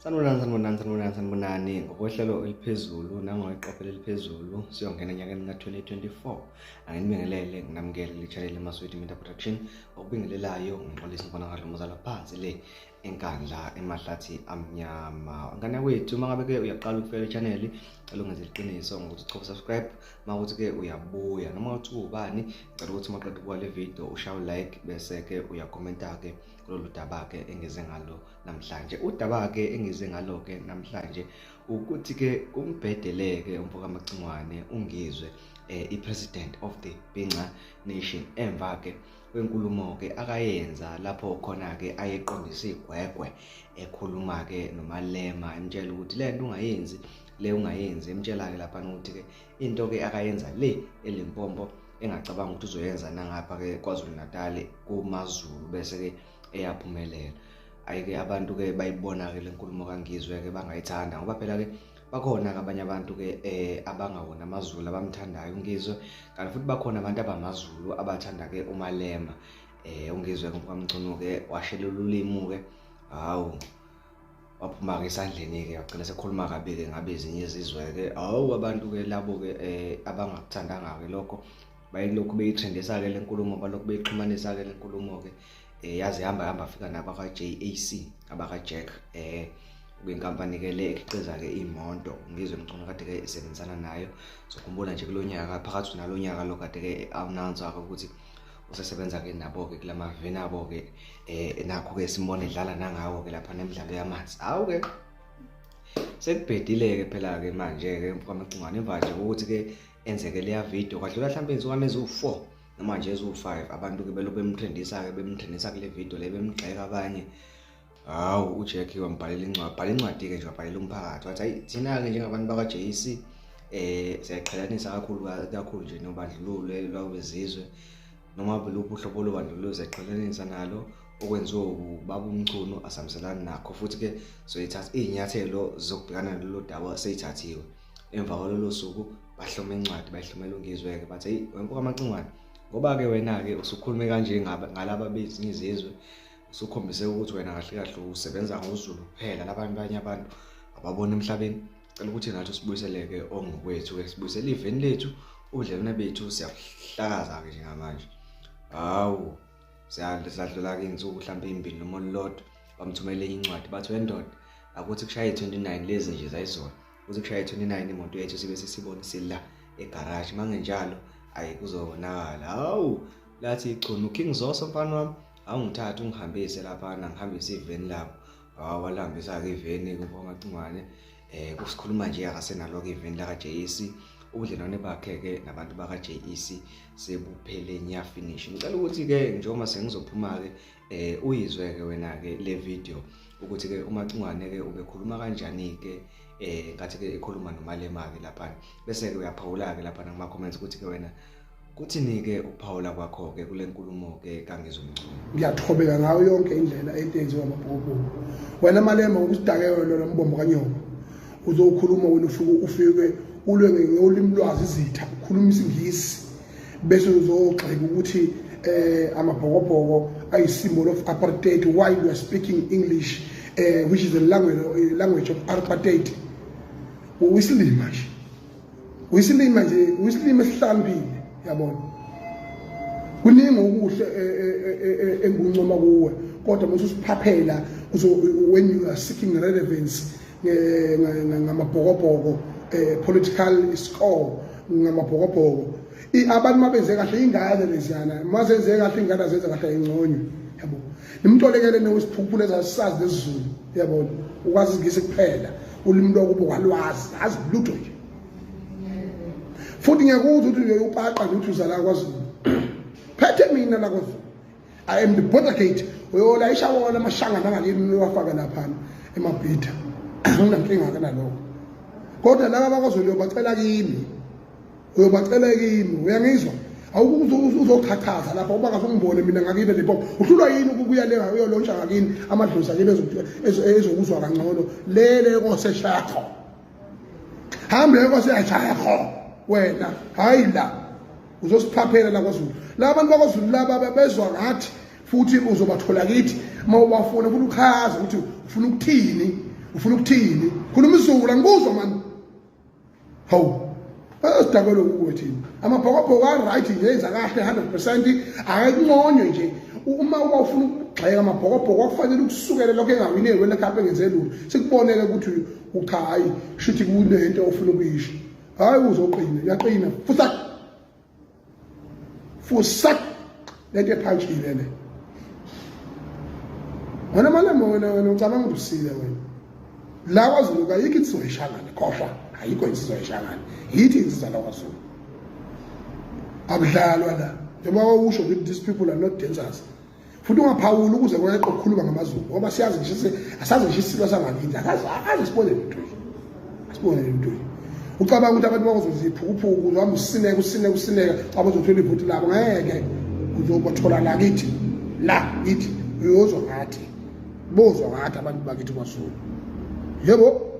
Sanibonani, sanibonani, sanibonani, sanibonani ngokwehlelo eliphezulu nangoweqophelo eliphezulu siyongena enyakeni ka-2024. Anginibingelele nginamukele le-channel Maswidi Media Production okubingelelayo ngixolisa ngibonakala umzala phansi le eNkandla emahlathi amnyama. Ngane wethu uma ngabe ke uyaqala ukufika le channel cela ungenze iqiniso ngokuthi uchofe subscribe uma ukuthi ke uyabuya noma uthi ubani cela ukuthi uma uqeda ukubuka le video ushaye like bese ke uyakhomenta ke kulolu daba ke engize ngalo namhlanje. Udaba-ke engize ngalo-ke namhlanje ukuthi-ke kumbhedeleke umfoka Macingwane uNgizwe i-president of the Bhinca Nation emva-ke kwenkulumo-ke akayenza lapho khona-ke ayeqondisa igwegwe ekhuluma-ke noMalema emtshela ukuthi le nto ungayenzi le ungayenzi emtshela-ke laphana ukuthi-ke into-ke akayenza le eLimpopo engacabanga ukuthi uzoyenza nangapha-ke KwaZulu-Natal kumaZulu bese-ke eyaphumelela. Ayike abantu-ke bayibona-ke le nkulumo kaNgizwe-ke bangayithanda ngoba phela-ke bakhona-ke abanye abantu-ke abangawona amaZulu abamthandayo uNgizwe kanti futhi bakhona abantu abamaZulu abathanda-ke uMalema. UNgizwe kwaMchunu-ke washelela ulimu-ke hawu waphuma-ke esandleni-ke wagcina sekhuluma kabi-ke ngabe ezinye izizwe-ke hawu abantu-ke labo-ke abangakuthandanga-ke lokho bayilokhu beyithrendisa-ke le nkulumo balokhu beyixhumanisa-ke le nkulumo-ke yaze hamba hamba fika nabaka-JAC abaka-Jack kwinkampani-ke le ekhiqiza-ke iy'moto Ngizwe Mchunu kade-ke isebenzisana nayo. Sokhumbula nje kulo nyaka phakathi nalo nyaka lo kade-ke announce-ke ukuthi usesebenza-ke nabo-ke kula maveni abo-ke nakho-ke simbone edlala nangawo-ke lapha nemidlalo yamanzi. Hawu-ke sekubhedile-ke phela-ke manje-ke mfowamacingwane emva nje kokuthi-ke enzeke leya video kwadlula mhlawumbe iy'nsukwana eziwu-4 noma nje eziwu-5 abantu-ke belokhu bemtrendisa-ke bemtrendisa kule video le bemgxeka abanye. Hawu uJack wambhalela incwadi, bhala incwadi-ke nje wabhalela umphakathi wathi hayi thina-ke njengabantu bakwa-JAC siyayiqhelanisa kakhulu kakhulu nje nobandlululo lwabezizwe noma luphi uhlobo lobandlululo siyayiqhelanisa nalo okwenziwe ubaba uMchunu asamselani nakho futhi-ke soyithatha iy'nyathelo zokubhekana nalolu daba seyithathiwe. Emva kwalolo suku bahloma incwadi bayihlomela uNgizwe-ke bathi heyi wemfo kaMacingwane ngoba-ke wena-ke usukhulume kanje ngalaba bezinye izizwe usukhombise ukuthi wena kahle kahle usebenza ngoZulu kuphela labanye abanye abantu ababona emhlabeni cela ukuthi nathi usibuyiseleke ongokwethu-ke sibuyisele iveni lethu ubudlelwane bethu siyabuhlakaza-ke njengamanje. Hawu sadlula-ke iy'nsuku mhlawumbe ey'mbili noma olulodwa bamthumela enye incwadi bathi wendoda akuthi kushaye i-29 lezi nje zayizona kuze kushaye i-29 imoto yethu sibe sesibona sila egaraji mangenjalo ayi kuzobonakala. Hawu lathi ichunu King Zoso mfana wami awungithathe ungihambise laphana ngihambise iveni labo. Hawu walihambisa-ke iveni kuMacingwane kusikhuluma nje akasenalo-ke iveni laka-JEC ubudlelwane bakhe-ke nabantu baka-JEC sebuphele nya finish. Ngicela ukuthi-ke njengoba sengizophuma-ke uyizwe-ke wena-ke le video ukuthi-ke uMacingwane-ke ubekhuluma kanjani-ke ngathi-ke ekhuluma noMalema-ke laphana bese-ke uyaphawula-ke laphana kuma-comments ukuthi-ke wena kuthini-ke ukuphawula kwakho-ke kule nkulumo-ke kaNgizwe Mchunu. Ngiyathobeka ngayo yonke indlela into eyenziwa amabhokobhoko. Wena Malema ngokusidakela lona mbombo kanyoko uzokhuluma wena ufike ufike ulwe ngolimi lwazi izitha ukhuluma isiNgisi bese uzogxeka ukuthi amabhokobhoko ayi-symbol of apartheid while you are speaking English which is a language of apartheid. Uyisilima nje, uyisilima nje, uyisilima esihlambile yabona. Kuningi okuhle enguncoma kuwe kodwa mase usiphaphela when you are seeking relevance ngamabhokobhoko political score ngamabhokobhoko abantu mabenze kahle ingane leziyana mazenze kahle ingane azenze kahle ingconywe yabo nimtolekele newesiphuphule ezasazi lesiZulu yabona ukwazi isiNgisi kuphela ulimi lwakubo kwalwazi azi lutho nje futhi ngiyakuzwa ukuthi uyopaqa nje uthi uzala kwaZulu phethe mina la kwaZulu I am the border gate uyolayisha wona amashangana angakini uwafake laphana emabhida anginankinga ke nalokho kodwa laba bakwaZulu uyobacela kimi uyobacela kimi uyangizwa awuzochachaza lapha uba ngase ungibone mina ngakini Limpopo uhlulwa yini ukubuya le uyolontsha ngakini amadlozi akini ezokuzwa kangcono lele koseshakho hambe koseshakho wena hayi la uzosiphaphela la kwaZulu la bantu bakwaZulu laba bezwa ngathi futhi uzobathola kithi uma ubafuna futhi uchaze ukuthi ufuna ukuthini Ufuna ukuthini? Khuluma isiZulu, angikuzwa mani. Hawu, esidakelo kuwe thina. Amabhokobhoko a-right nje, enza kahle 100%, akakunconywe nje. Uma ufuna ukugxeka amabhokobhoko, akufanele ukusukele lokho engawine World Cup, engenze lutho. Sikubonele ukuthi cha, hayi, shuthi kunento ofuna ukuyisho. Hayi, uzoqina, uyaqina fusak fusak lento ephantshile le. Wena Malema, wena ucabanga ukuthi usile wena. La kwaZulu kayikho insizwa yeshangane, khohlwa, ayikho insizwa yeshangane. Yithi insizwa la kwaZulu, akudlalwa la. Njengoba wawusho ukuthi these people are not dancers, futhi ungaphawuli ukuze kweqe ukukhuluma ngamaZulu, ngoba siyazi ngisho, asazi ngisho isilo sangakithi, akaze sibone lutho nje, asibone lutho nje. Ucabanga ukuthi abantu bakwaZulu ziphukuphuku, uzohamba usineka, usineka, usineka, cabanga uzothola ivoti labo? Ngeke uzobathola la kithi, la kithi uyozwa ngathi, bozwa ngathi abantu bakithi kwaZulu. Yebo.